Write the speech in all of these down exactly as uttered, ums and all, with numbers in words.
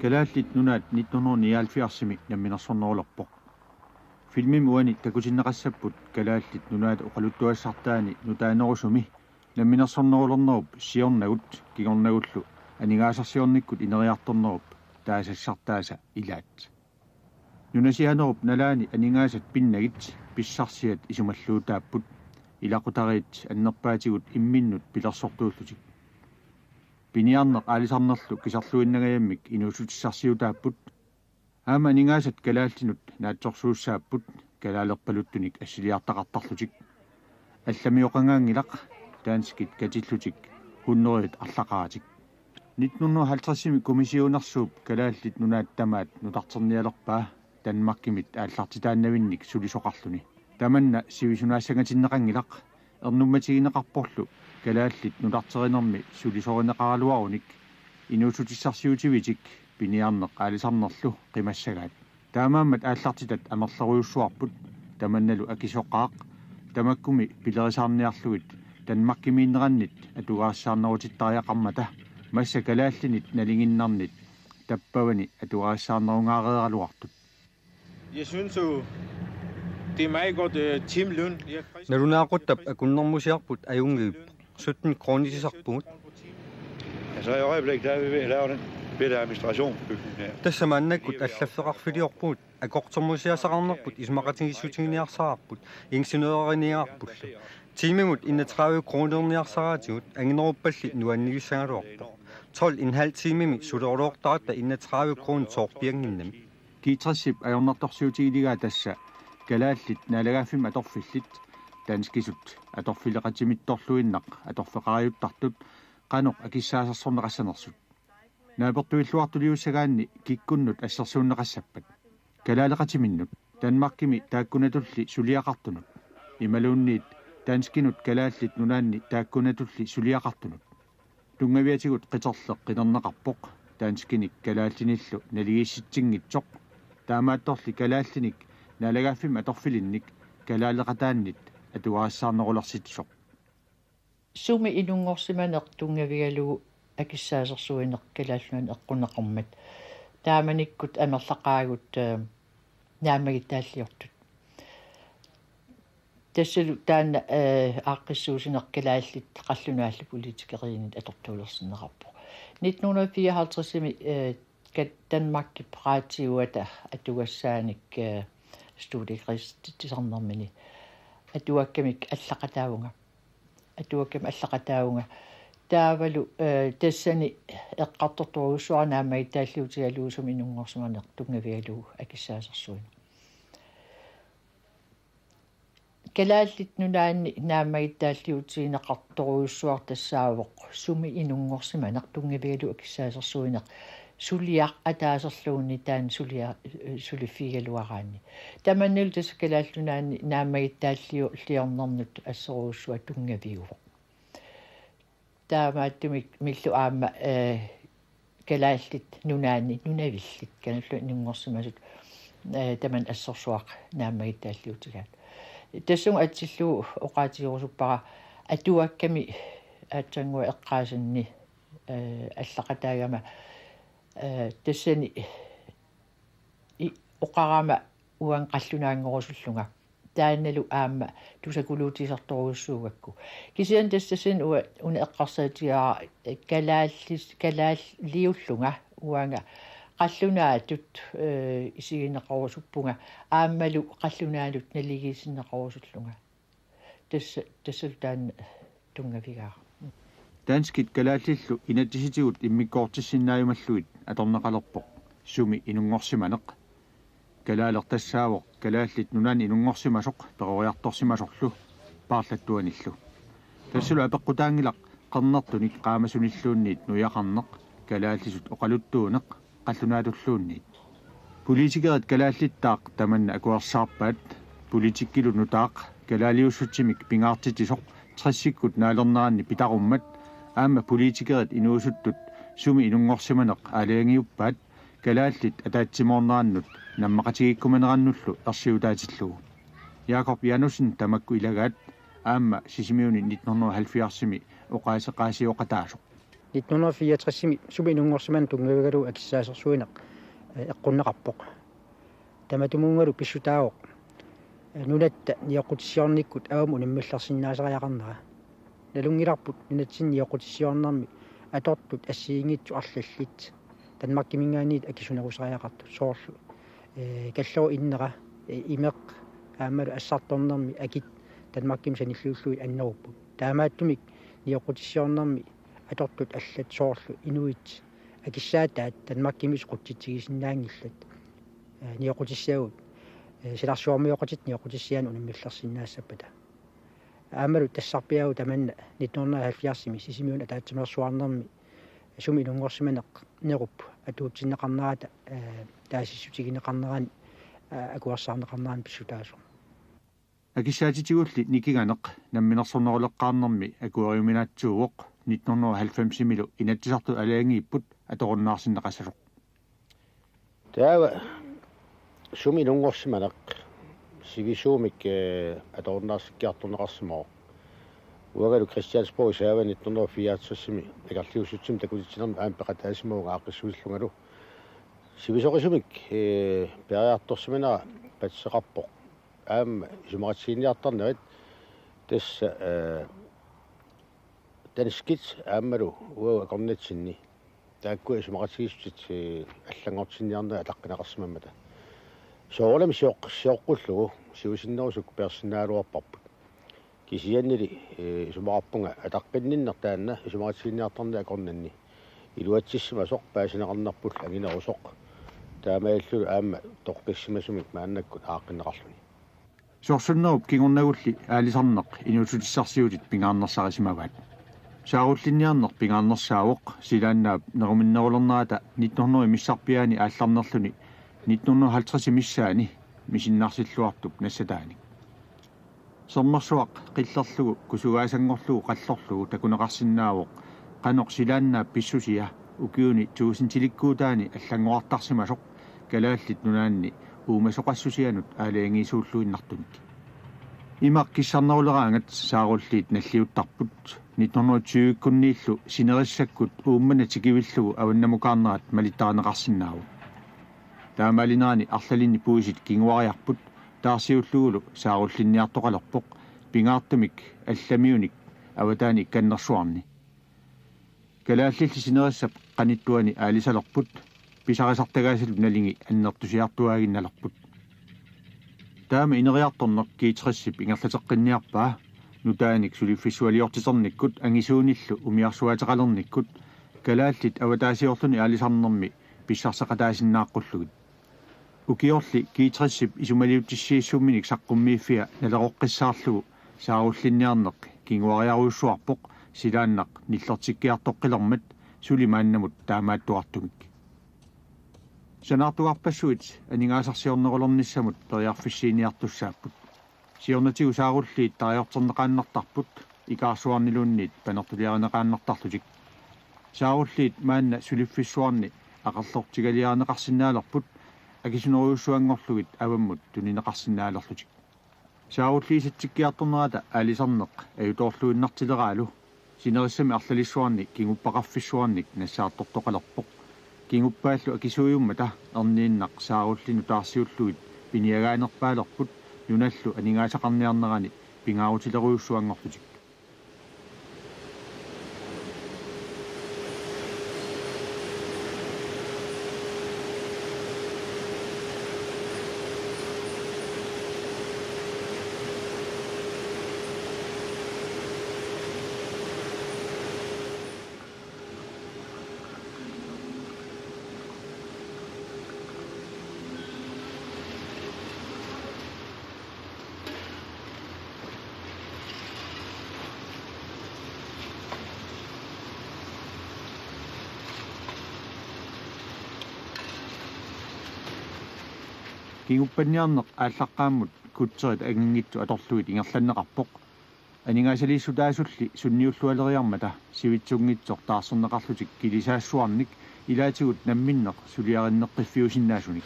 Kalaallit Nunaat nitten hundrede nioghalvfjerdsimi namminersornerulerpoq. Filmimi uani takutinneqassapput Kalaallit Nunaata oqaluttuassartaani nutaanerusumi namminersornerulernerup siornagut kingornagullu aningaasarsiornikkut ineriartornerup taasassartaasa ilaat. Nunasianerup nalaani aningaasat pinnagit pissarsiat isumalluutaapput, ilaqutariit annerpaatigut imminnut pilersortuullutik. Piniarneq aalisarnerlu kisarluinnangajammik inuussutissarsiutaapput. Aamma aningaasat kalaallinut naatsorsuussaapput kalaalerpaluttunik assiliartaqartarlutik. Allamioqangaanngilaq, danskit katillutik hundredet arlaqaratik. Nitten hundrede halvtredsimi kommissionersuup Kalaallit Nunaat tamaat nutarternialerpaa Danmarkimit aallartitaannavinnik sulisoqarluni. Tamanna sivisunaassangatinneqanngilaq, ernummatigineqarporlu kalaallit nutarterinermi sulisorineqaraluarunik inuussutissarsiutivitik piniarneq aalisarnerlu qimassagaat. Taamaammat aallartitat amerlerujussuarput, tamannalu akisoqaaq, tamakkumi pilerisaarniarlugit Danmarkimiinnerannit atugarissaarnerutittariaqarmata massa kalaallinit nalinginnarnit tappavani atugarissaarnerungaareeraluartut. Jeg synes jo, det er meget godt uh, timeløn. Jeg er frisk. Nalunaaquttap akunnermusiarput ajunngivippoq. Sytten kronisisarpugut. Ja, så i øjeblikket, der er vi ved at lave den lidt administrationsbygning der. Tassa maannakkut allaffeqarfiliorpugut, akortormusiassaqarnerput isumaqatigiissutiginiarsaraarput, ingeniøreriniarpullu. Tiimimut enogtredive kronerniarsaraatigut angineruppalli nuannigissagaluarpoq. Tolv en halv tiimimi suleruloortaratta enogtredive kroner toorpiannginnami. G tres-ip ajornartorsiutigiligaa tassa kalaallit naalagaaffimmi atorfillit, danskisut atorfileqatimittorluinnaq atorfeqariuttartut, qanoq akissaasersorneqassanersut. Naapertuilluartuliussagaanni kikkunnut assersuunneqassappat? Kalaaleqatiminnut, Danmarkimi taakkunatulli suliaqartunut, imaluunniit danskinut Kalaallit Nunaanni taakkunatulli suliaqartunut. Tunngaviatigut qiterleq qinerneqarpoq danskinik kalaallinillu naligiissitsinngitsoq, taamaattorli kalaallinik naalagaaffimmi atorfilinnik kalaaleqataannit atugarissaarnerulersitsisoq. Sumi inunngorsimaneq tunngavigalugu akissaasersuineq Kalaallit Nunaanni eqqunneqarmat. Taamanikkut amerlaqaagut eh, naammagittaalliortut. Tassalu taanna eh, aaqqissuussineq kalaallit qallunaallu politikeriinit atortuulersinneqarpoq. Nitten hundrede fireoghalvtredsimi eh, Ka- Danmarkip raatiuata atugassaanik eh, studiekredittisarnermini atuakkamik allaqataavunga. Atuakkamik allaqataavunga. Taavalu eh, tassani eqqartortorujussuara naammagittaalliutigalugu sumi inunngorsimaneq tunngavigalugu akissaasersuineq. Kalaallit Nunaanni naammagittaalliutigineqartorujussuaq tassaavoq sumi inunngorsimaneq tunngavigalugu akissaasersuineq suliaq ataaserluunniit taanna sulia- suliffigigaluaraanni. Tamannalu tassa Kalaallit Nunaanni naammagittaalliornernut assorujussuaq tunngaviuvoq. Taamaattumik millu aamma eh, Kalaallit Nunaanni nunavillit kanallu inunngorsimasut eh, tamanna assorsuaq naammagittaalliutigaat. Tassunga atsillugu oqaatigerusuppara atuakkami aatsannguaq eqqaasanni eh, allaqataagama eh, tassani i- oqarama uanga qallunaanngorusullunga. Taannalu aamma tusakuluutisartorujussuugakku. Kisianni tassasin ua una eqqarsaatigaara kalaallis- kalaalliullunga uanga qallunaatut eh, isigineqarusuppunga aammalu qallunaanut naligiissinneqarusullunga. Tassa tassalu taanna tunngavigaara. Danskit kalaallillu inatsisitigut immikkoortissinnaajumallugit atorneqalerpoq sumi inunngorsimaneq. Kalaaleq tassaavoq Kalaallit Nunaanni inunngorsimasoq peroriartorsimasorlu paarlattuanillu. Tassalu apeqqutaanngilaq qernertunik qaamasunilluunniit nujaqarneq, kalaallisut oqaluttuuneq, qallunaatulluunniit. Politikerit kalaallittaaq tamanna akuersaarpaat, politikkilu nutaaq kalaaliussutsimik pingaartitsisoq tressikkut naalerneranni pitarummat, aamma politikerit inuusuttut sumi inunngorsimaneq aalajangiuppaat kalaallit ataatsimoornerannut nammaqatigiikkumanerannullu ersiutaatillugu. Jakob Janussen tamakku ilagaat aamma Sisimiuni nitten hundrede og halvfjerdsimi oqaaseqaasioqataasoq. Nitten hundrede og fireogtresimi sumi inunngorsimaneq tunngavigalugu akissaasersuineq, eh, eqqunneqarpoq. Tamatumunngalu pissutaavoq, eh, nunatta nioqqutissiornikkut avammut unammillersinnaasariaqarnera. Nalunngilarput nunatsinni nioqqutissiornermi atortut assigiinngitsut arlallit Danmarkiminngaanniit akisunerusariaqartut soorlu, eh, kallerup innera, eh, imeq aammalu assartornermi akit Danmarkimi sanilliullugit annerupput. Taamaattumik nioqqutissiornermi atortut allat soorlu inuit akissaataat Danmarkimiit qutsitsigisinnaanngillat, eh, nioqqutissaagut, eh, silarsuarmioqatitta nioqqutissiaannut unammillersinnaassappata. Aammalu tassarpiaagu tamanna nitten hundrede og halvfjerdsimi Sisimiuni ataatsimeersuarnermi sumi inunngorsimanerup atuutsinneqarnerata, eh, taasissutigineqarnerani, eh, akuersaarneqarnerani pissutaasoq. Akissaatitigulli nikinganeq namminersorneruleqqaarnermi akueriuminaatsuuvoq nitten hundrede og halvfemsimilu Inatsisartut aalajangiipput atorunnaarsinneqassasoq. Taava sumi inunngorsimaneq sivisuumik, eh, atorunnaarsikkiartorneqarsimavoq. Uangalu Christiansborg saava nitten hundrede og fireoghalvtredsimi akerliussutsimik takutitsinermi aamma peqataasimavunga aaqqissuussillungalu. Sivisorisumik, eh, periartorsimanera patsiseqarpoq. Aamma isumaqatigiinniartarnerit tassa, eh, danskit aammalu uagut akornatsinni taakku isumaqatigiissutit, eh, allanngortinniarnerit ataqqineqarsimammata. Soorunami sioq-, sioqqullugu siusinnerusukkut peersinnaajuarparput. Kisiannili, eh, isumaqarpunga ataqqinninneq taanna isumaqatigiinniartarneq akornanni iluatsissimasoq paasineqarnerpullu anginerusoq. Taamaalilluni aamma toqqissimasumik maannakkut aaqqinneqarluni. Sorsunnerup kingornagulli aalisarneq inuussutissarsiutit pingaarnersarisimavaat. Saarullinniarneq pingaarnersaavoq silaannaap neruminnerulernerata nitten hundrede missarpiaani aallarnerluni nitten hundrede og halvtreds missaani misinnarsilluartup nassataanik. Sermersuaq qillerlugu kusugaasanngorlugu qallorlugu takuneqarsinnaavoq qanoq silaannaap pissusia ukiuni tuusintilikkuutaani allanngorartarsimasoq Kalaallit Nunaanni uumasoqassusianut aalajangiisuulluinnartunik. Imaq kissarneruleraangat saarulliit nalliuttarput nitten hundrede tyve-kkunniillu sinerissakkut Uummannaq tikivillugu avannamukaarnerat malittarineqarsinnaavoq. Taamaalinerani arlalinni puisit kinguariarput taarsiullugulu saarullinniartoqalerpoq pingaartumik allamiunik avataani ikkannersuarni. Kalaallilli sinerissap qanittuani aalisalerput pisarisartagaasalu nalingi annertusiartuaaginnalerput. Taama ineriartorneq G tres-ip ingerlateqqinniarpaa nutaanik suliffissualiortiternikkut angisuunillu umiarsuaateqalernikkut kalaallit avataasiorluni aalisarnermi pissarseqataasinnaaqqullugu. Ukiorli G tres-ip isumaliutissiissumminik saqqummiiffia naleroqqissaarlugu saarullinniarneq kinguariarujussuarpoq silaannaq nillertikkiartoqqilermat suli maannamut taamaattuartumik. Sanaartugarpassuit aningaasarsiornerulernissamut periarfissiiniartussaapput. Siornatigut saarulliit tarajorterneqaannartarput ikaarsuarniluunniit panertuliarineqaannartarlutik. Saarulliit maanna suliffissuarni aqerlortigaliarineqarsinnaalerput akisunerujussuanngorlugit avammut tunineqarsinnaalerlutik. Saarulliisatsikkiartornerata aalisarneq ajutoorluinnartileraalu sinerissami arlalissuarni kinguppaqarfissuarnik nassaartortoqalerpoq. Kinguppaallu akisuujummata erniinnaq saarullinut taarsiullugit piniagaanerpaalerput nunallu aningaasaqarniarnerani pingaarutilerujussuanngorlutik. Kinguppanniarneq aallaqqaammut kutserit anginngitsut atorlugit ingerlanneqarpoq. Aningaasaliissutaasulli sunniullualeriarmata sivitsunngitsoq taarserneqarlutik kilisaassuarnik ilaatigut namminneq suliarinneqqiffiusinnaasunik.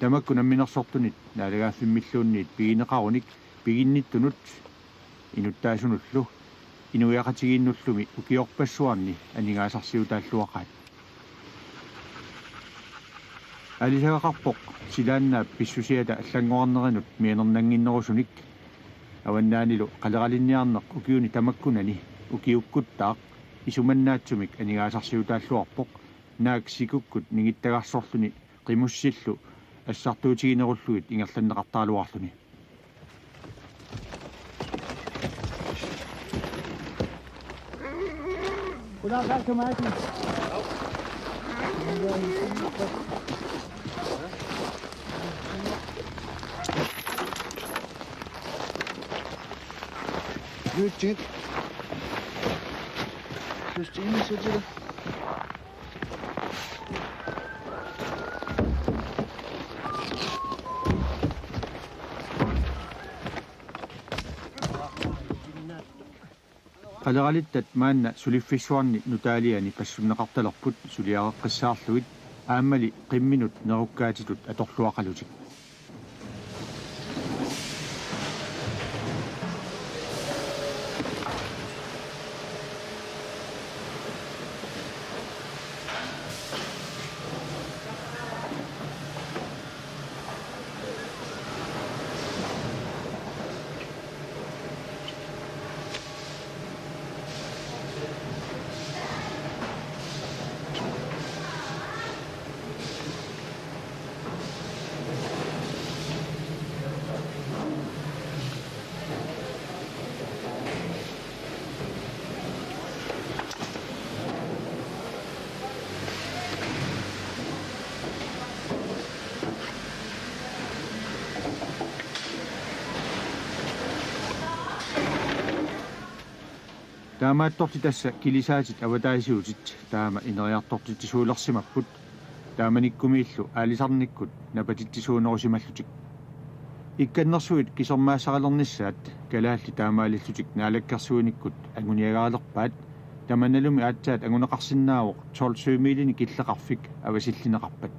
Tamakku namminersortunit naalagaaffimmilluunniit pigineqarunik piginnittunut inuttaasunullu Inuiaqatigiinnullumi ukiorpassuarni aningaasarsiutaalluaqaat. Aalisagaqarpoq silaannaap pissusiata allanngorarnerinut mianernannginnerusunik. Avannaanilu qaleralinniarneq ukiuni tamakkunani ukiukkuttaaq isumannaatsumik aningaasarsiutaalluarpoq, naak sikukkut ningittagarsorluni qimussillu assartuutiginerullugit ingerlanneqartaraluarluni. Lyt til. Lyt til, så til det. Qaleralittat maanna suliffissuarni nutaaliani passunneqartalerput suliareqqissaarlugit aammali qimminut nerukkaatitut atorluaqalutik. Taamaattorli tassa kilisaatit avataasiutit taama ineriartortitsisuulersimapput, taamanikkumiillu aalisarnikkut napatitsisuunerusimallutik. Ikkannersuit kisermaassarilernissaat kalaallit taamaalillutik naalakkersuinikkut anguniagaalerpaat, tamannalu aatsaat anguneqarsinnaavoq tolv sømilini killeqarfik avasillineqarpat.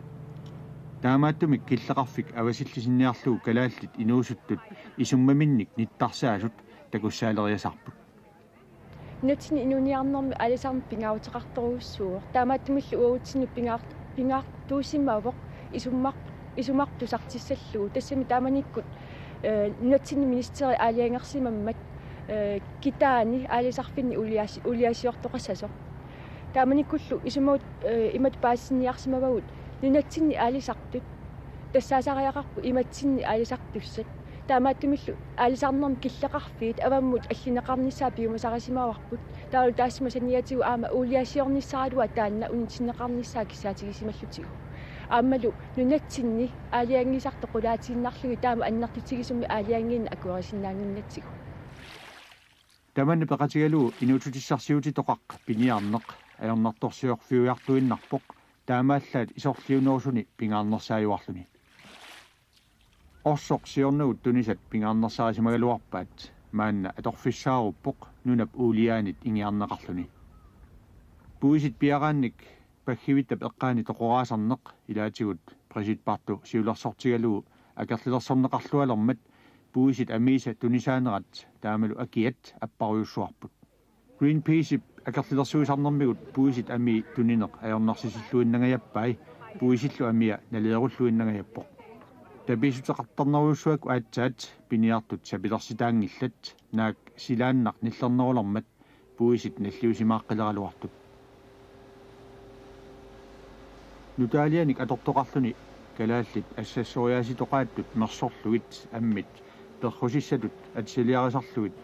Taamaattumik killeqarfik avasillisinniarlugu kalaallit inuusuttut isummaminnik nittarsaasut takussaaleriasaarput. Nunatsinni inuuniarnermi aalisarneq pingaaruteqartorujussuuvoq. Taamaattumillu uagutsinnut pingaar-, pingaartuusimavoq isumar-, isumartusartissallugu. Tassami taamanikkut, eh, nunatsinni ministeri aalajangersimammat, eh, kitaani aalisarfinni uuliaasi-, uuliaasiortoqassasoq. Taamanikkullu isumut, eh, imatut paasisiniarsimavagut nunatsinni aalisartut. Tassaasariaqarput imatsinni aalisartussat. Taamaattumillu aalisarnermi killeqarfiit avammut allineqarnissaat piumasarisimavarput. Taavalu taassuma saniatigut aamma uuliaasiornissaraluaq taanna unitsinneqarnissaa kissaatigisimallugu. Aammalu nunatsinni aalajangiisartut qulaatiinnarlugit taama annertutigisumik aalajangiineq akuerisinnaannginnatsigu. Tamanna peqatigalugu inuussutissarsiutitoqaq piniarneq ajornartorsiorfiujartuinnarpoq taamaallaat isorliunerusuni pingaarnersaajuarluni. Orsoq siornagut tunisat pingaarnersaarisimagaluarpaat maanna atorfissaaruppoq nunap uuliaanit ingiarneqarluni. Puisit piaraannik paggivittap eqqaani toqoraasarneq ilaatigut Brigitte Bardot siulersortigalugu akerlilersorneqarlualermat puisit amiisa tunisaanerat taamalu akiat apparujussuarput. Greenpeaceip akerlilersuisarnermigut puisit amii tunineq ajornarsisilluinnangajappai, puisillu amia naleerulluinnangajappoq. Tapiissuteqartarnerujussuakkut aatsaat piniartut sapilersitaanngillat, naak silaannaq nillernerulermat puisit nalliusimaaqqileraluartut. Nutaalianik atortoqarluni kalaallit assassoriaasitoqaattut mersorlugit ammit perrusissatut atisaliarisarlugit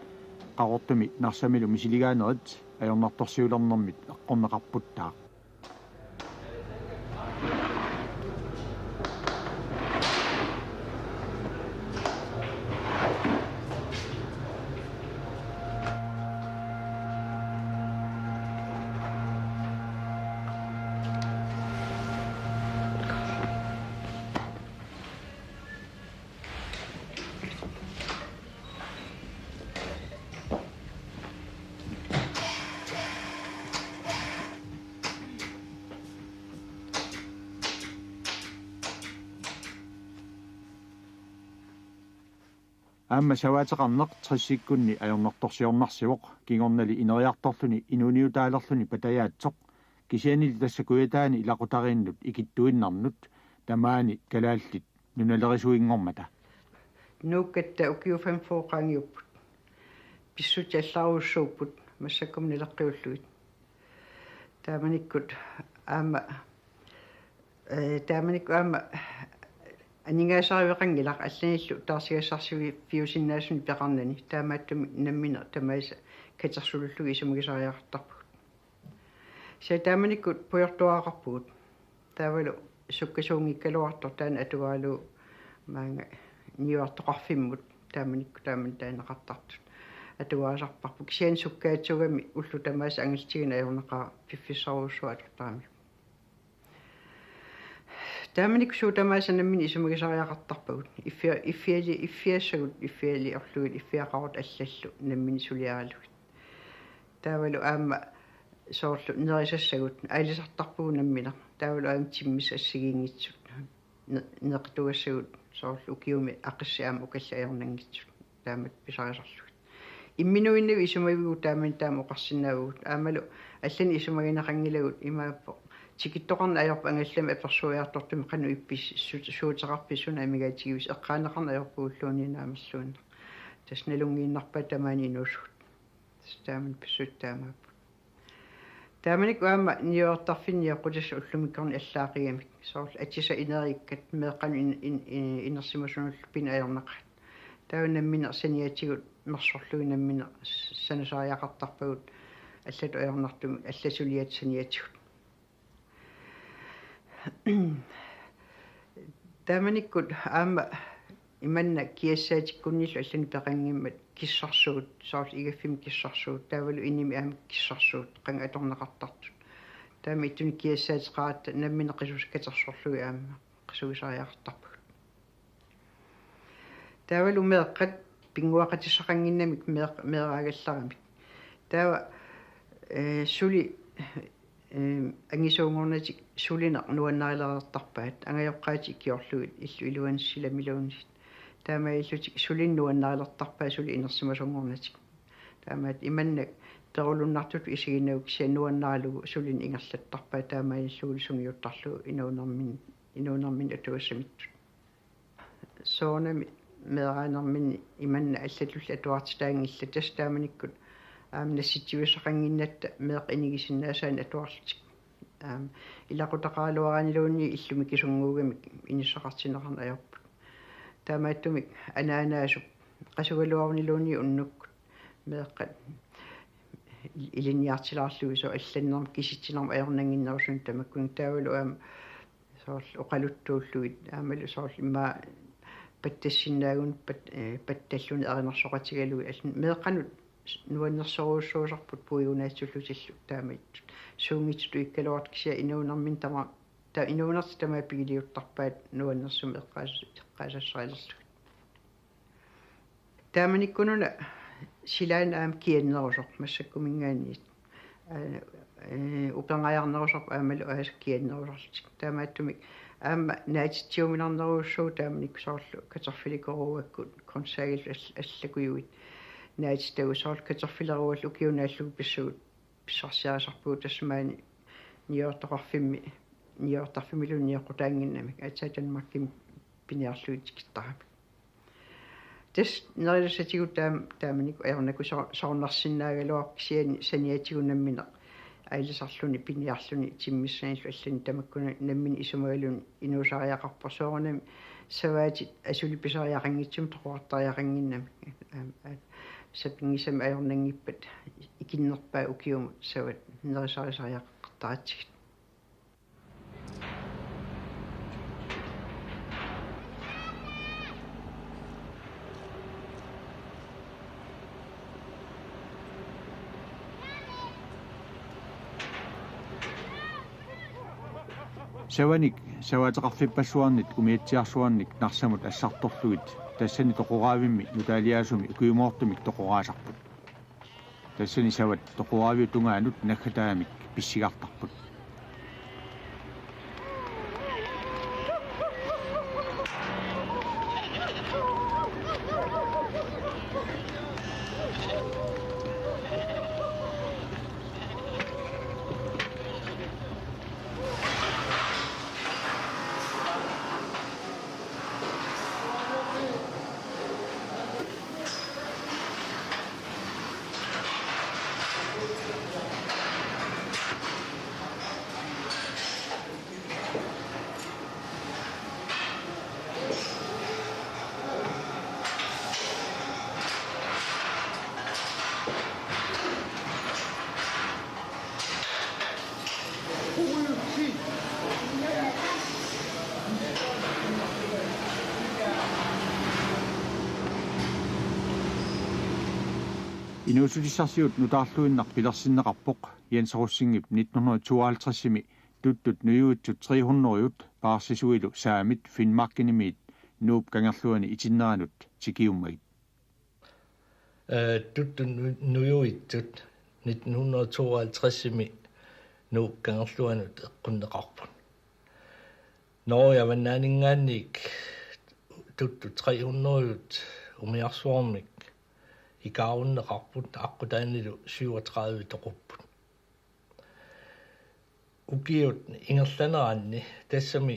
Qaqortumi Narsamilu misiligaanerit ajornartorsiulernermit eqqorneqarputtaaq. Aamma savaateqarneq tressikkunni ajornartorsiornarsivoq, kingornali ineriartorluni inuuniutaalerluni patajaatsoq, kisiannili tassa Kujataani ilaqutariinnut ikittuinnarnut tamaani kalaallit nunalerisuinngormata. Nuukkatta ukiut femogfyrre qaangiupput. Pissutsit allarujussuupput, massakkut naleqqiullugit. Taamanikkut aamma, ee, taamanikkut aamma aningaasariveqanngilaq, allanillu taarsigassarsifiusinnaasunik peqarnani, taamaattumik nammineq tamaasa katersullugu isumagisariaqartarpugut. Kisianni taamanikkut pujortuaqarpugut. Taavalu sukkasuunngikkaluartoq taanna atugalugu maanga niuertoqarfimmut taamanikkut taamani taaneqartartut atugaasarparput. Kisianni sukkaatsuugami ullut tamaasa angalatigineq ajornaqaaq piffissarujussuaq atortarami. Taamanikkut suut tamaasa nammineq isumagisariaqartarpagut. Iffia-, iffiali-, iffiassagut, iffialiorlugit, iffiaqarutta allallu nammineq suliaralugit. Taavalu aamma soorlu nerisassagut aalisartarpugut nammineq. Taavalu aamma timmissat assigiinngitsut. Ne-, neqitugassagut soorlu ukiumi aqissi aamma ukallit ajornanngitsut. Taamatut pisarisarlugit. Imminuinnavik isumavigut taamani taama oqarsinnaavugut. Aammalu allanik isumagineqanngilagut, imaappoq: Tikittoqarneq ajorpoq angallamik apersuiartortumik qanoq ippisi, su-, suuteqarpisi, suna amigaatigivissi? Eqqaaneqarneq ajorpugulluunniit naamerluinnaq. Tassa nalunngiinnarpaat tamaani inuusugut. Tassa taamani pissutsit taamaapput. Taamanikkut aamma niuertarfinni nioqqutissat ullumikkornit allaaqigamik. Soorlu atisat ineriikkat meeqqanut in-, in-, in-, inersimasunullu pineq ajornaqaat. Taava nammineq saniatigut mersorlugit nammineq s-, sanasariaqartarpagut, allatut ajornartumik, allat suliat saniatigut. Taamanikkut aamma imanna kiassaatikkunniillu allanik peqanngimmat kissarsuut, soorlu igaffimmi kissarsuut, taavalu inimi aamma kissarsuut, qanga atorneqartartut. Taama ittunik kiassaateqaratta nammineq qisussat katersorlugit aamma qisuisariaqartarpagut. Taavalu meeqqat pinnguaqatissaqannginnamik meeq-, meeraagallaramik. Taava, ee, suli, ee, angisuunngornatik sulineq nuannarilereertarpaat, angajoqqaatik ikiorlugit illu iluanni silamiluunniit. Taamaalillutik sulineq nuannarilertarpaat suli inersimasunngornatik. Taamaattumik imannak perulunnartutut isiginnagu kisianni nuannaralugu sulineq ingerlattarpaat, taamaalillugulu sungiuttarlugu inuunermin-, inuunerminni atugassamittut. Soorunami meeraanerminni imanna allatulli atuartitaanngillat, tassa taamanikkut aamma nassitsivissaqannginnatta meeqqat inigisinnaasaannik atuarlutik. Aamma ilaqutaqaraluaraanniluunniit illut mikisunnguugamik inissaqartinneqarneq ajorput. Taamaattumik anaanaasup qasugaluaruniluunniit unnukkut meeqqat ilinniartilaarlugit soorlu allannermut kisitsinermut ajornannginnerusut tamakkuninnga, taavalu aamma soorlu oqaluttuullugit, aammalu soorlu immaqa pattassinnaagunarput pat-, ee, pattalluni erinarsoqatigalugit, allat meeqqanut nuannersorujussuusarput puigunaatsullutillu taamaattut. Suunngitsutut ikkaluartut kisianni inuunerminni tama-, ta-, inuunertik tamaat pigiliuttarpaat nuannersumik eqqaas-, eqqaasassarilerlugit. Taamanikkununa silaannaq aamma kiannerusoq massakkuminngaanniit. Aa, ee, upernajarnerusoq aammalu aasaq kiannerusarlutik. Taamaattumik aamma naatitsiuminarnerujussuuvoq taamanikkut, soorlu katerfilikoruugakkut grøntsagillu all-, allakujuit naatitagut, soorlu katerfileruullu ukiup naallugu pissugut pissarsiarisarpugut, tassa maani niuertoqarfimmi, niuertarfimmilu nioqqutaannginnamik, aatsaat Danmarkimi piniarlugit tikittaramik. Tassa nerisassatigut taam-, taamanikkut ajornakusoor-, soorunarsinnaagaluarpoq, kisianni saniatigut nammineq aalisarluni piniarluni timmissanillu allanik tamakkuninnga nammineq isumagaluni inuusariaqarpoq, soorunami savaatit asuli pisariaqanngitsumik toqorartariaqannginnamik. Aam, aa, sapinngisamik ajornanngippat ikinnerpaat ukiumut savat nerisarisariaqartaratsigit. Savanik, savaateqarfippassuarnit umiatsiarsuarnik Narsamut assartorlugit tassani toqoraavimmi nutaaliaasumi ukiumoortumik toqoraasarput. Tassani savat toqoraaviup tungaanut naggataamik pissigartarput. Inuussutissarsiut nutaarluinnaq pilersinneqarpoq Jens Rosingip nitten hundrede tooghalvtredsimi tuttut nujuitsut tre hundredeut paarsisuilu saamit Finnmarkinimiit Nuup Kangerluani itinneranut tikiummagit. Tuttut nujuitsut nitten hundrede tooghalvtredsimi Nuup Kangerluanut eqqunneqarput. Norge Avannaaninngaanniit tuttut tre hundredeut umiarsuarmik ikaarunneqarput, aqqutaanilu syvogtredive toqupput. Ukiut ingerlaneranni tassami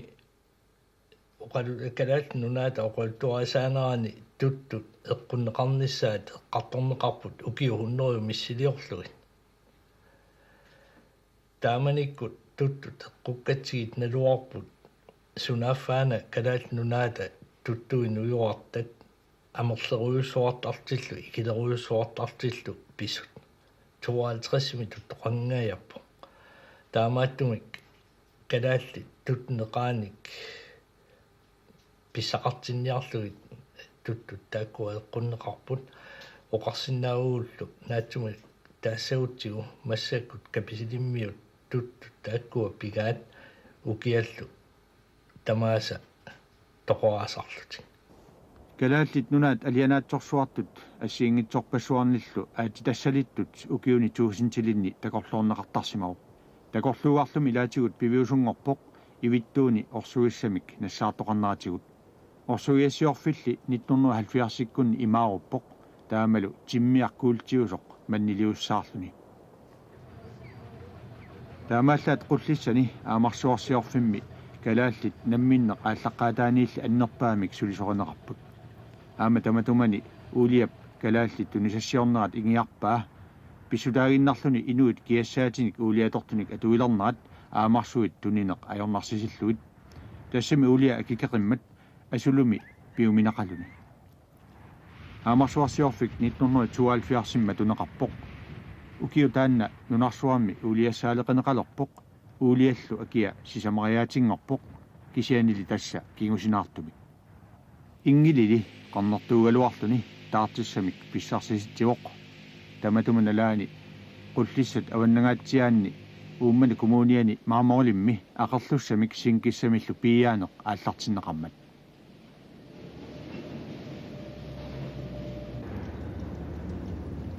oqalu-, Kalaallit Nunaata oqaluttuarisaanerani tuttut eqqunneqarnissaat eqqartorneqarput ukiut hundredet missiliorlugit. Taamanikkut tuttut eqqukkatsigit naluarput sunaaffaana Kalaallit Nunaata tuttui nujuartat amerlerujussuartartillu ikilerujussuartartillu pisut. Tooghalvtredsimi tuttoqanngajappoq. Taamaattumik kalaallit tuttuneqaanik pissaqartinniarlugit tuttut taakkua eqqunneqarput. Oqarsinnaagullu naatsumik taassagutsigu massakkut Kapisilimmiut tuttut taakkua pigaat ukiallu tamaasa toqoraasarlutik. Kalaallit Nunaat alianaatsorsuartut assigiinngitsorpassuarnillu aatsitassalittut ukiuni tuusintilinni takorloorneqartarsimavoq. Takorluugarlumi ilaatigut piviusunngorpoq ivittuuni orsuissamik nassaartoqarneratigut. Orsuiassiorfilli nitten hundrede halvfjerdsikkunni imaaruppoq, taamalu timmiaq kuultiusoq manniliussaarluni. Taamaallaat Qullissani Aamarsuarsiorfimmi kalaallit namminneq aallaqqaataaniilli annerpaamik sulisorineqarput. Aamma tamatumani uuliap kalaallit tunisassiornerat ingiarpaa, pissutaaginnarluni inuit kiassaatinik uuliatortunik atuilernerat aamarsuit tunineq ajornarsisillugit. Tassami uulia akikeqimmat asulumi piuminaqaluni. Aamarsuarsiorfik nitten hundrede tooghalvfjerdsimi matuneqarpoq. Ukioq taanna nunarsuarmi uuliassaaleqineqalerpoq, uuliallu akia sisamariaatinngorpoq, kisiannili tassa kingusinaartumik. Inngilili qernertuugaluarluni taartissamik pissarsisitsivoq. Tamatuma nalaani Qullissat avannangaatsiaanni Uummannap kommuniani Marmorilimmi aqerlussamik sinkissamillu piiaaneq aallartinneqarmat.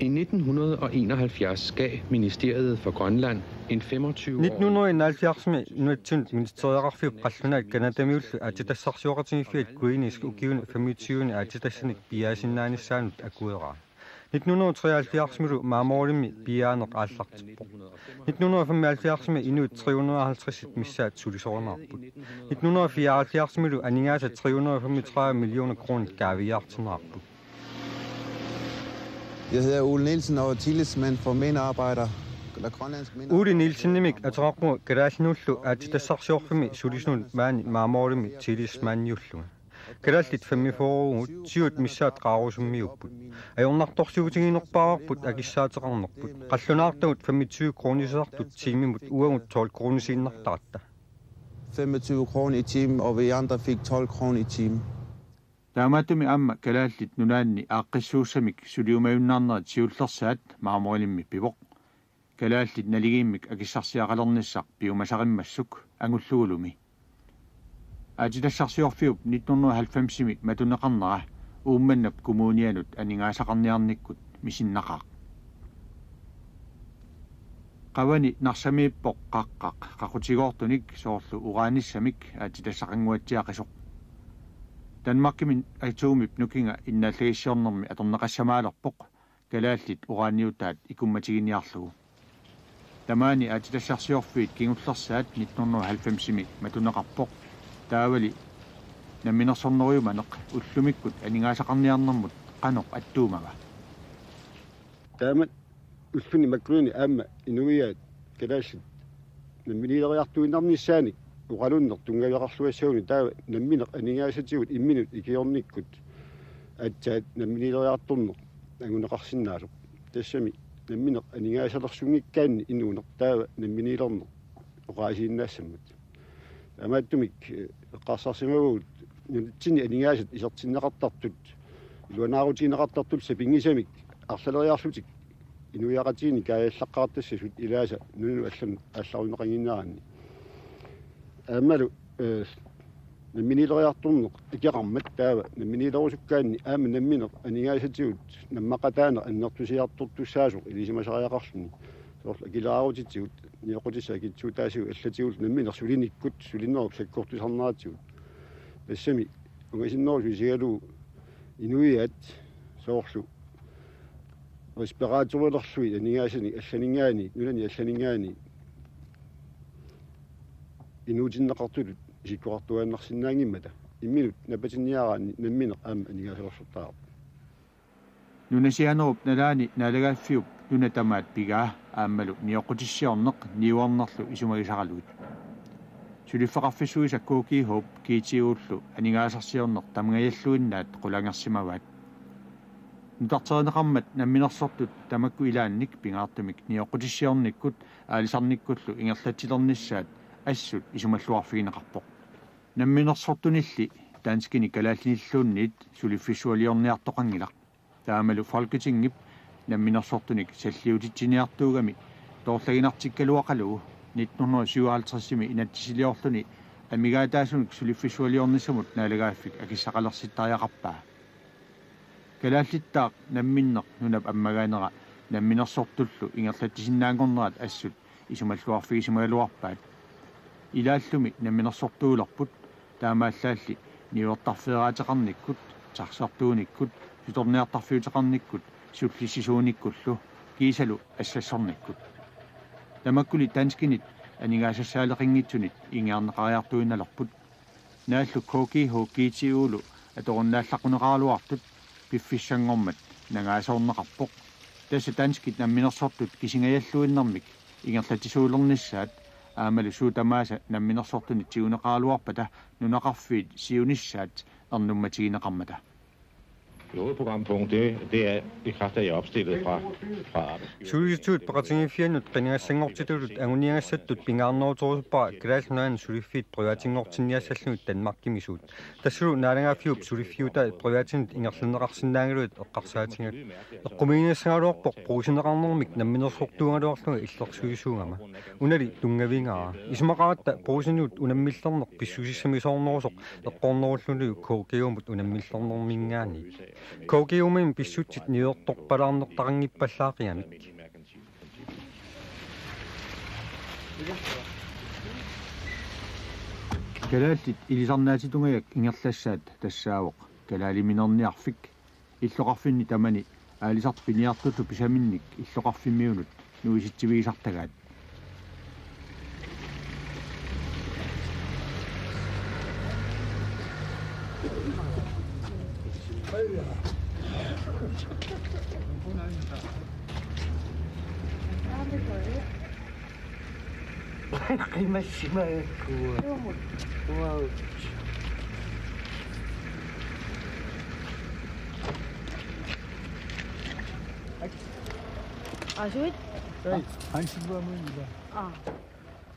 I nitten hundrede og enoghalvfjerds gav Ministeriet for Grønland en femogtyve Nitten hundrede enoghalvfjerdsimi nunatsinni ministeriaqarfiup qallunaat Canadamiullu aatsitassarsioqatigiiffiat Greenwich ukiuni femogtyveni aatsitassanik piiaasinnaanissaanut akueraa. Nitten hundrede treoghalvfjerdsimilu Marmorilimmi piiaaneq aallartippoq. Nitten hundrede femoghalvfjerdsimi inuit tre hundrede og halvtreds missaat sulisorineqarput. Nitten hundrede fireoghalvfjerdsimilu aningaasat tre hundrede femogtredive millioner kroner kaaviiaartinneqarput. Jeg hedder Ole Nielsen og er tillidsmand for Minearbejder, eller Grønlands Minearbejder. Ole Nielsenimik ateqarpunga Kalaallit Nunaannilu aatsitassarsiorfimmi sulisunut maani Marmorimi tillidsmandiullunga. Kalaallit femogfyrre-ugut siut missaat qaarusummiupput. Ajornartorsiutiginerpaarput akissaateqarnerput. Qallunaartagut femogtyve kronisisartut timimut uagut tolv kronisiinnartaratta. Femogtyve kroner i timen, og vi andre fik tolv kroner i timen. Taamaattumik aamma Kalaallit Nunaanni aaqqissuussamik suliumajunnaarnerit siullersaat Marmorilimmi pivoq. Kalaallit naligiimmik akissarsiaqalernissaq piumasarimmassuk angullugulumi. Aatsitassarsiorfiup nitten hundrede og halvfemsimi matuneqarnera Uummannap kommunianut aningaasaqarniarnikkut misinnaqaaq. Qavani narsamiippoq qaqqaq qaqutigoortunik soorlu uranissamik aatsitassaqannguatsiaqisoq. Danmarkimi atomip nukinga innaallagissiornermi atorneqassamaalerpoq kalaallit uraniutaat ikummatiginiarlugu. Tamaani aatsitassarsiorfiit kingullersaat nitten hundrede og halvfemsimi matuneqarpoq. Taavali namminersornerujumaneq ullumikkut aningaasaqarniarnermut qanoq attuumava? Taama ulluni makkunani aamma inuiaat kalaallit namminiileriartuinnarnissaanik oqalunneq tunngaveqarluassaguni taava nammineq aningaasatigut imminut ikiornikkut aatsaat namminiileriartorneq anguneqarsinnaasoq. Tassami nammineq aningaasalersunngikkaanni inuuneq taava namminiilerneq oqaasiinnaassammat. Taamaattumik, eh, eqqarsarsimavugut nunatsinni aningaasat isertinneqartartut, iluanaarutigineqartartut sapinngisamik arlaleriarlutik Inuiaqatigiinni kaajallaqqaartassasut ilaasa nunanut allanut aallarunneqannginneranni. Aammalu, eh, namminiileriartorneq akeqarmat taava namminiilerusukkaanni aamma nammineq aningaasatigut nammaqataaneq annertusiartortussaasoq ilisimasariaqarluni. Soorlu akileraarutitigut nioqqutissat akitsuutaasigut allatigullu nammineq sulinikkut sulinerup sakkortusarneratigut. Tassami ungasinnerusoq isigalugu inuiaat soorlu respiratorilerlugit aningaasanik allaninngaanniit, nunani allaninngaanniit inuutinneqartutut isikkoqartuaannarsinnaanngimmata. Imminut napatinniaraanni nammineq aamma aningaasalersortariaqarpoq. Nunasianerup nalaani naalagaaffiup nuna tamaat pigaa aammalu nioqqutissiorneq niuernerlu isumagisaralugit. Suliffeqarfissuisa K G H-p G T O-llu aningaasarsiorneq tamangajalluinnaat qulangersimavaat. Nutarterineqarmat namminersortut tamakku ilaannik pingaartumik nioqqutissiornikkut aalisarnikkullu ingerlatsilernissaat assut isumalluarfigineqarpoq. Namminersortunilli danskinik kalaallinilluunniit suliffissualiorniartoqanngilaq. Taamalu Folketingip namminersortunik salliutitsiniartuugami toorlaginartikkaluaqalugu nitten hundrede syvoghalvtredsimi inatsisiliorluni amigaataasunut suliffissualiornissamut naalagaaffik akissaqalersittariaqarpaa. Kalaallittaaq namminneq nunap ammagaanera namminersortullu ingerlatsisinnaanngornerat assut isumalluarfigisimagaluarpaat. Ilaallumi namminersortuulerput, taamaallaalli niuertarfeeraateqarnikkut, taxartuunikkut, sutorniartarfiuteqarnikkut, sullissisuunikkullu, kiisalu assassornikkut. Tamakkuli danskinit aningaasassaaleqinngitsunit ingiarneqariartuinnalerput. Naallu K G H G T O-lu atorunnaallaqquneqaraluartut piffissanngormat nangaasoorneqarpoq. Tassa danskit namminersortut kisingajalluinnarmik ingerlatsisuulernissaat aammalu suut tamaasa namminersortunit tiguneqaraluarpata nunaqarfiit siunissaat ernummatigineqarmata. Hovedprogrampunkt, det, det er i kraft af, at jeg er opstillet fra, fra arbejdsgiver. Sulisitsisut peqatigiiffiannut qinigassanngortitutut anguniagassattut pingaarnerutorusuppara Kalaallit Nunaanni suliffiit privatinngortinniassallugit Danmarkimi suut. Tassalu naalagaaffiup suliffiutai privatinut ingerlanneqarsinnaagaluit eqqarsaatigaat. Eqqumiiginnassangaluarpoq Brugseneqarnermik namminersortuugaluarlunga illersuisuugama. Unali tunngavigaara. Isumaqaratta Brugsenut unammillerneq pissusissamisoornerusoq eqqornerullunilu K G H-mut unammillernerminngaanniit. K G H-mimi pissutsit niuertorpalaarnertaqanngippallaaqqigamik. Kalaallit ilisarnaatitungajak ingerlassaat tassaavoq kalaaliminerniarfik. Illoqarfinni tamani aalisartut piniartullu pisaminnik illoqarfimmiunut nuisitsivigisartagaat. Asuit?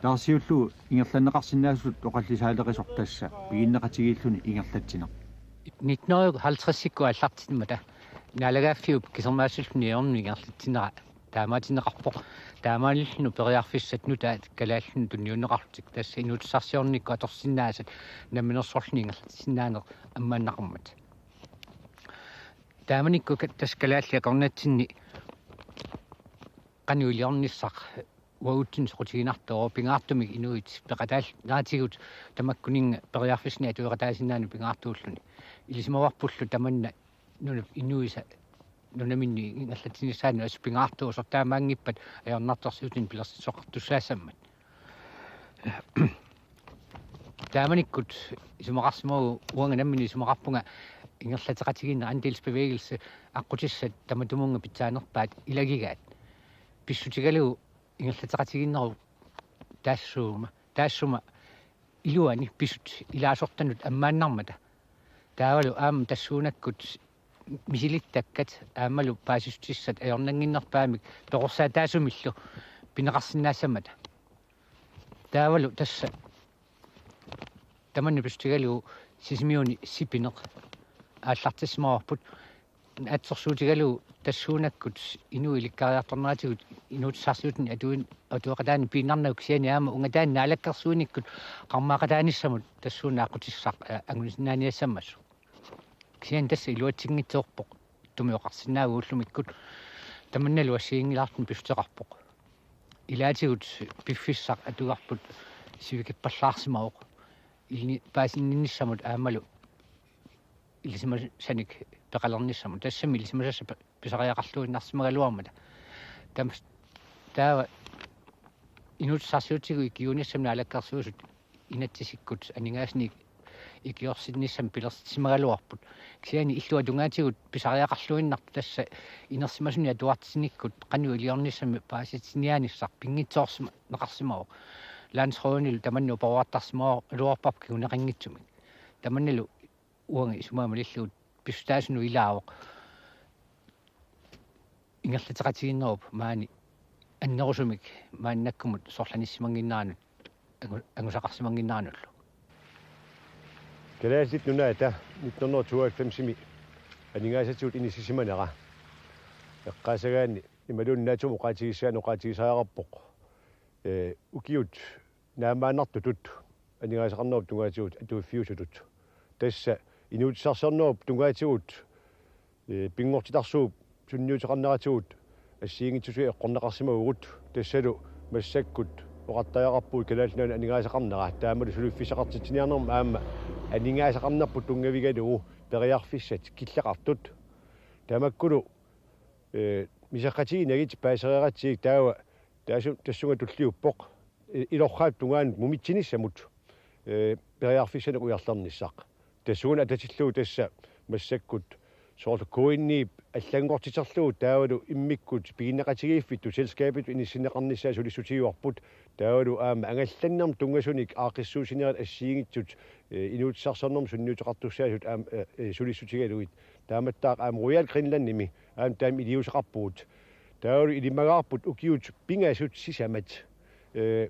Taarsiullugu ingerlanneqarsinnaasutut oqallisaaleqisoq tassa piginneqatigiilluni ingerlatsineq. Nitten hundrede halvtredsikkut aallartimmata naalagaaffiup kisermaassulluni ajornut ingerlatsinera taamaatinneqarpoq. Taamaalilluni periarfissat nutaat kalaallinut tunniunneqarlutik tassa inuutissarsiornikkut atorsinnaasat namminersorluni ingerlatsisinnaaneq ammaannaqummat. Taamanikkut tassa kalaallit akornatsinni qanoq iliornissaq uagutsinnut soqutiginartoq pingaartumik inuit peqataal-, naatigut tamakkuninnga periarfissanik atueqataasinnaanut pingaartuulluni. Ilisimavarpullu tamanna nunap inuisa nunaminni ingerlatsinissaanut assut pingaartuusoq taamaanngippat ajornartorsiutinik pilersitsisoqartussaassammat. Taamanikkut isumaqarsimavoq uanga nammineq isumaqarpunga ingerlatseqatigiinneq andelsbevægelse aqqutissat tamatumunnga pitsaanerpaat ilagigaat. Pissutigalugu ingerlatseqatigiinnerup taassuma, taassuma iluani pisut ilaasortanut ammaannarmata. Taavalu aamma tassuunakkut misilittakkat aammalu paasissutissat ajornannginnerpaamik perorsaatassaasumillu pineqarsinnaassammata. Taavalu tassa tamanna pissutigalugu Sisimiuni sipineq aallartissimavarput. Atsersuutigalugu tassuunakkut inuit ilikkariartorneratigut inuussutissarsiutinni atuin-, atuaqataani piinnarnagu kisianni aamma ungataani naalakkersuinikkut qarmaaqataanissamut tassuuna aqqutissaq, eh, angusinnaaniassammassuk. Kisianni tassa iluatsinngitsoorpoq, tummioqarsinnaavugut ullumikkut, tamannalu assigiinngilaartumik pissuteqarpoq. Ilaatigut piffissaq atugarput sivikippallaarsimavoq. Ilini-, paasinninnissamut aammalu ilisimasanik peqalernissamut. Tassami ilisimasassat pe-, pisariaqarluinnarsimagaluarmata. Tams-, taava inuussutissarsiutigut ikiuinissamut naalakkersuisut inatsisikkut aningaasanik ikiorsinnissamik pilersimagaluarput. Kisianni illuatungaatigut pisariaqarluinnartoq tassa inersimasunik atuartitsinikkut qanoq iliornissamik paasitsiniaanissaq pinngitsoorsimaneqarsimavoq. Landsrådinilu tamanna uparuartarsimagaluarparput kinguneqanngitsumik. Tamannalu uanga isumaga malillugu pissutaasunut ilaavoq. Ingerlateqatigiinnerup maani annerusumik maannakkumut sorlanissimannginneranut angu-, angusaqarsimannginneranullu. Kalaallit Nunaata nitten hundrede tooghalvfemsimi aningaasatigut inissisimanera eqqaassagaanni imaluunniit naatsumik oqaatigissagaanni oqaatigisariaqarpoq, eh, ukiut naammaannartutut aningaasaqarnerup tungaatigut atuiffiusutut. Tassa inuussutissarsiornerup tungaatigut, eh, pinngortitarsuup sunniuteqarneratigut assigiinngitsutigut eqqorneqarsimavugut. Tassalu massakkut oqartariaqarpugut Kalaallit Nunaanni aningaasaqarnera, taamalu suliffissaqartitsiniarnermut aamma aningaasaqarnerput tunngavigalugu periarfissat killeqartut. Tamakkulu, eh, misaqqatiginagit paasereeratsigit taava taasu-, tassunga tulliuppoq, eh, ilorraap tungaanut mumitsinissamut, eh, periarfissanik ujarlernissaq. Tassuuna atatillugu tassa massakkut soorlu K N I-p allanngortiterlugu taavalu immikkut piginneqatigiiffittut selskabitut inissinneqarnissaa sulissutigivarput, taavalu aamma angallannermut tunngasunik aaqqissuussinerit assigiinngitsut, eh, inuussutissarsiornermut sunniuteqartussaasut aamma, eh, eh, sulissutigalugit. Taamattaaq aamma Royal Greenlandimi aamma taama iliuuseqarpugut. Taavalu ilimagaarput ukiut pingasut sisamat, eh,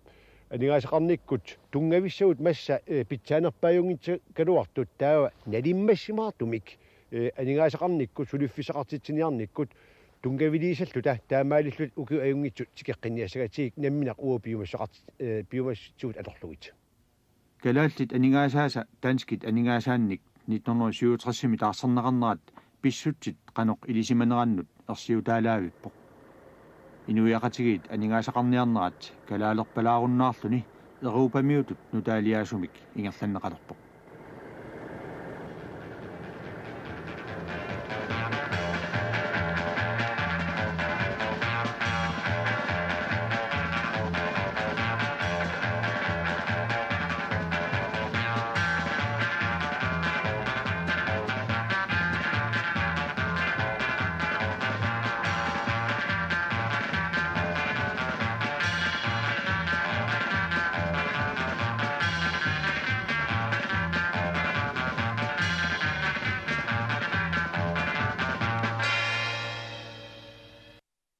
aningaasaqarnikkut tunngavissagut massa, eh, pitsaanerpaajunngikkaluartut taava nalimmassimaartumik, eh, aningaasaqarnikkut suliffissaqartitsiniarnikkut tunngaviliisalluta taamaalilluta ukiut ajunngitsut tikeqqinniassagatsigik nammineq uagut piumassuseqart-, eh, piumassutsigut atorlugit. Kalaallit aningaasaasa danskit aningaasaannik nitten hundrede syvogtresimi taarserneqarnerat pissutsit qanoq ilisimanerannut ersiutaalaavippoq. Inuiaqatigiit aningaasaqarniarnerat kalaalerpalaarunnaarluni europamiutut nutaaliaasumik ingerlanneqalerpoq.